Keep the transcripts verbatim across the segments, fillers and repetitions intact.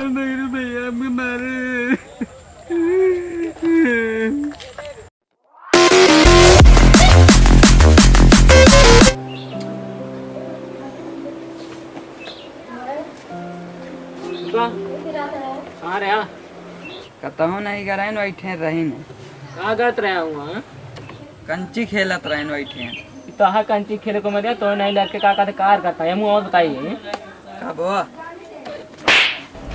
नहीं रे भैया, हमके मारे। कहाँ रहा? कतहूँ नहीं गए रहन, वही ठेर रही ने। कहाँ गत रहा हुआ? कंची खेलत रहन, वही ठेर। तो हाँ, कंची खेले को मजा तो नहीं लड़के का कहते कार करता है, मुँह और बताइए। का बो?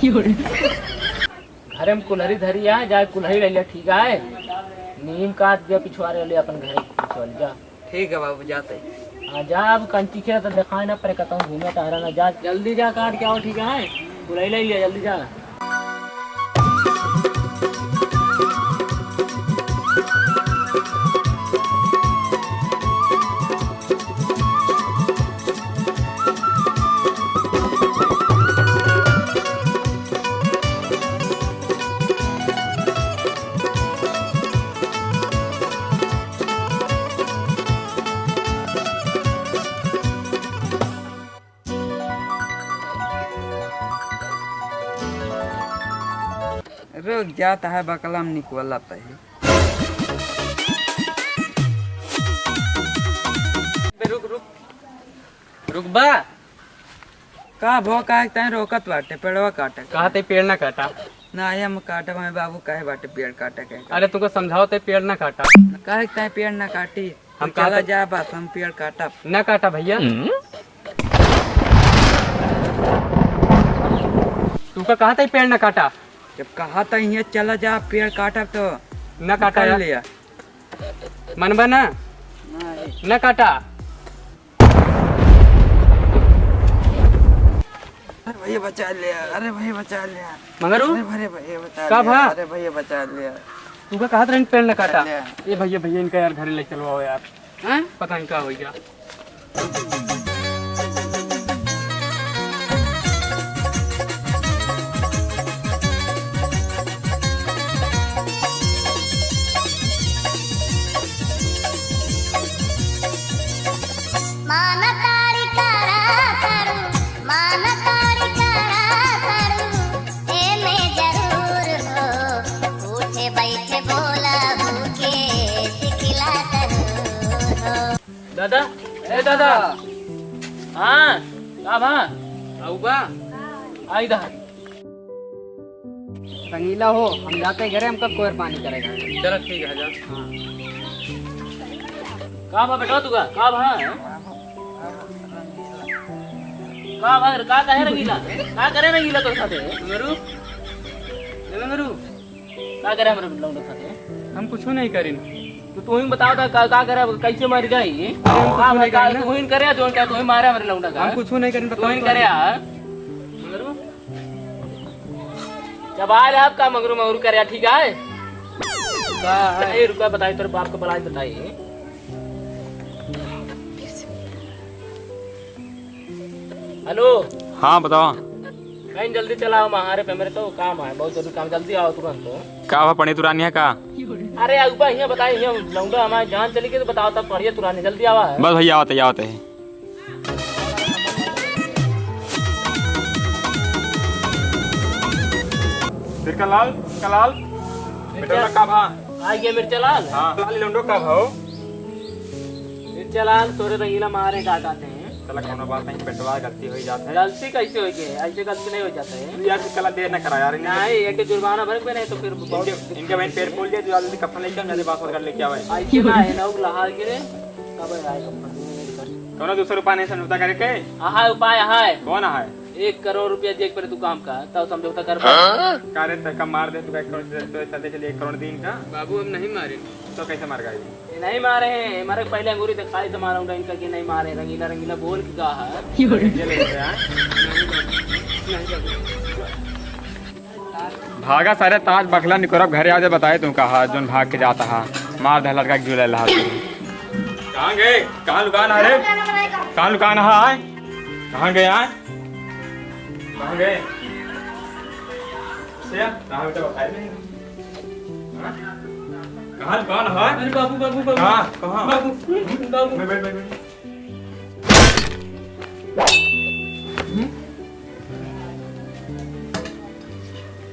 घरे में कुल्हरी धरी है, जाए कुल्हरी ले लिया, ठीक है? नीम काट दिया पिछवारे वाले अपन घरे के पिछवारे, जा। ठीक है बाबू, जाते। हाँ, जा, अब कंची खेत देखाए ना पड़े, कतहूँ घूमे टहरे ना, जा, जल्दी जा, काट के आओ, ठीक है? कुल्हरी ले लिया, जल्दी जा। रुक जात है, बकला में निकलत है। रुक, रुक। रुकबा? का भो, काहे तैं रोकत बाटे, पेड़वा काटे? कहा तैं पेड़ ना काटा। ना, हम काटब, हमें बाबू कहे बाटे पेड़ काटे के। अरे तुमको समझाओ, तैं पेड़ ना काटा। काहे तैं पेड़ ना काटी? हम तू चला काटब। जा बस, हम पेड़ काटब। ना काटा भैया। हम्म? तुमको कहा तैं पेड़ ना काटा। जब कहा तैं हियाँ चला जा, पेड़ काटब तो ना काटा कर यार। लिया। मनबा ना? नहीं। ना काटा। अरे भैया बचा लिया, अरे भैया बचा लिया। मगरू? अरे भरे भैया बचा का लिया, भा? अरे भैया बचा लिया। तू का कहत रहन पेड़ न काटा? बचा लिया। ए भैया, भैया इनका यार घरे ले चलवाओ यार। हैं? पता नहीं का हो गया। मान ताड़ी करा तारू, मान ताड़ी करा तारू, एमे जरूर हो, उठे बैठे बोला भूखे सिखिला जरूर हो। दादा, ए दादा। हाँ, का भा? आऊ बा? आई दा। रंगीला हो, हम जाते घरे, हमका कोयर पानी करेगा। चलो ठीक है, जा। हाँ। का भा बेटा तू का? का भा? का भा? का कहे रंगीला? का करे रंगीला तोर साथे? मंगरू? ए मंगरू? का करे हमरे लौंडा साथे? हम कुछो नहीं करिन। तो तू ही बताओ था का, का करे, कैसे मर गई? अरे हम कुछो नहीं करिन ना। तू ही करे, जो क्या तू ही मारे हमरे लौंडा का? हम कुछो नहीं करिन, तू बताओ ही तो। करे, हाँ? मंगरू? जब आ रहा आपका मंगरू मंगरू करे, ठीक है? का है? ए, रुका, बताई, तेरे बाप का बलाई बताई। हेलो। हाँ, बताओ। कहीं जल्दी चलाओ, हमारे पे मेरे तो काम है, बहुत जरूरी काम, जल्दी आओ तुरंत तो। का हुआ, पढ़े तुरानी है का? अरे, अब हियाँ बताई, हियाँ लौंडा हमारे जान चली गई तो बताओ, तब पढ़िए तुरानी, जल्दी आवा है। बस भैया, आवत है, आवत है। फिर का लाल, का लाल, बेटा का भा? आ गया मिर्चा लाल। हाँ, लाल लौंडो का भाव? मिर्चा लाल, तोरे रंगीला मारे डांटाते हैं। चला, कोनो बात नहीं, बेटवा गलती हो ही जाता है। गलती कैसे हो गई? ऐसे गलती नहीं हो जाता है। तू यार, कला देर ना करा यार, इनके नहीं, एक जुर्माना भर पे नहीं तो फिर बहुत इनके, इनके बहन पेट फूल जाए, तू जल्दी कफन लेके आ, जल्दी बास कर लेके आवे। ऐसे ना है ना, वो लहा गिरे, तब आए कफन। कोनो दूसरा उपाय नहीं समझौता करे के? हाँ, उपाय है। कौन है? एक करोड़ रुपया दिए के पड़े तू काम का, तब समझौता कर पाए। हाँ? का रे, तका मार दे, तू का एक करोड़ दे, तो इतना दे चलिए, एक करोड़ दिन का। बाबू, हम नहीं मारे। तो कैसे मार गए? ये नहीं मारे हैं, मारे पहले अंगूरी दिखाई तो मारा उनका, इनका कि नहीं मारे, रंगीला रंगीला बोल के कहा है। ये ले गया। नहीं बाबू, नहीं बाबू। भागा सारे ताज बखला निकोरब घरे आ जा, बताए तू कहा, जोन भाग के जाता हा, मार दे लड़का के जुले लहा। कहाँ गए? कहाँ लुकान है रे? कहाँ लुकान है? कहाँ गए आए? कहाँ गए? से, कहाँ बेटा बताए नहीं? हाँ? कहाँ लुकान है? अरे बाबू, बाबू, बाबू। कहाँ? कहाँ? बाबू, बाबू। बैठ, बैठ, बैठ, बैठ। हम्म?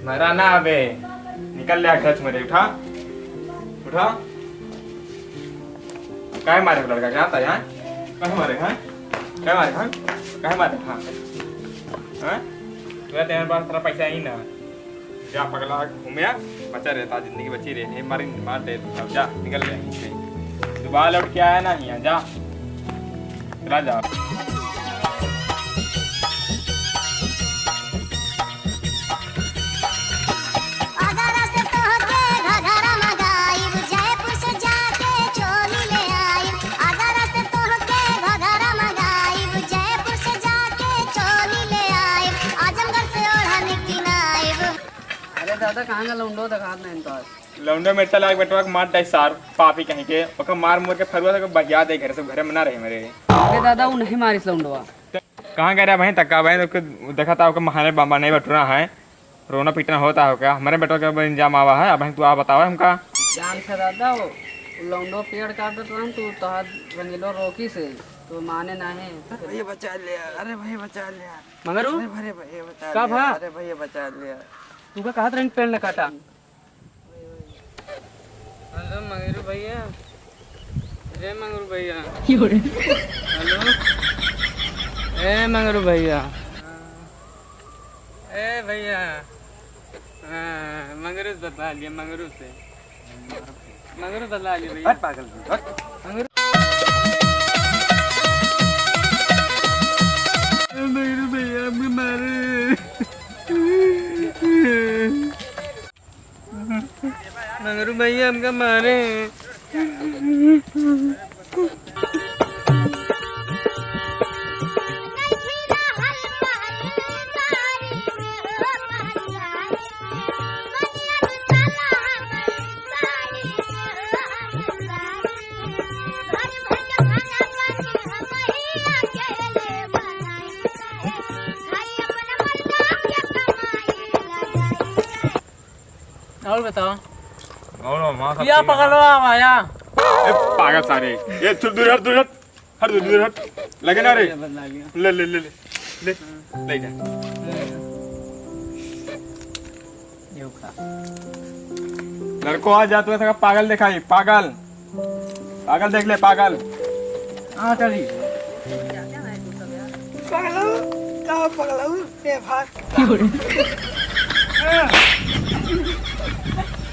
मारा ना अबे, निकल ले घर से मेरे, उठा, उठा। काहे मारे हो लड़का, क्या आता है, हाँ? काहे मारे, हाँ? काहे मारे, हाँ? काहे मारे, हाँ? हाँ? तोरा तेरे पास तेरा पैसा ही ना। जा पगला, घूमे, बचा रहता, जिंदगी बची रहे, नहीं मारी, मार दे, जा, निकल ले। दोबारा लौट के आया ना यहाँ, जा। चला जा। आगरा से तोहके घघरा मंगाइब, जयपुर से जाके चोली ले आइब। आगरा से तोहके घघरा मंगाइब, जयपुर से जाके चोली ले आइब। आजमगढ़ से ओढ़नी किनाइब। अरे दादा, कहाँ का लौंडो दिखात नहीं तो? लौंडो मिर्चा लाग बेटवा के मार डाई सार, पापी कहीं के। ओकर मार मुर के फरुआ से बहिया दे घर से, घरे में ना रहे मेरे। अरे दादा, वो नहीं मारिस लौंडवा। कहाँ गए रहे भाई? तक्का भाई, तो देखा था ओकर महाने बाबा नहीं बटुरा है। रोना पीटना होता है क्या? हमारे बेटवा के ऊपर इल्जाम आवा है, अब तू आ बतावा हमका। जान से दादा, वो लौंडो पेड़ काटत रहन, तू तोहार रंगीलो रोकी से, तो माने नहीं। अरे भैया बचा लिया, अरे भैया बचा लिया। मगरू? अरे भरे भैया बचा का लिया, भा? अरे भैया बचा लिया। तू का कहत रहे पेड़ न काटा? हेलो मंगरू भैया, रे मंगरू भैया। क्यों रे? हेलो, ए मंगरू भैया, ए भैया, हाँ, मंगरू से बता लिया, मंगरू से, मंगरू बता लिया भैया। हट पागल, हट। मंगरू। ए मंगरू भैया, हमको मारे। मंगरू भैया हमका मारे। और बताओ। और वहाँ सब या ठीक है। पकड़वा आवा या। ए, पागल सारे। ए, चुप, दूर हट, दूर हट। हट, दूर, दूर हट। लगे ना रे। बदला लिया। ले, ले, ले, ले। ले, ले जा। ये उठा। लड़को आ जा, तू ऐसा पागल दिखाई, पागल। पागल देख ले, पागल। हाँ, चली। पगलू, का पगलू? ए भाग।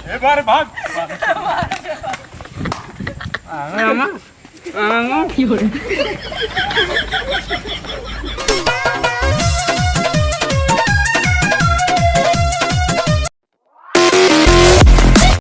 ए बार भाग। आ, मामा। आ, मामा।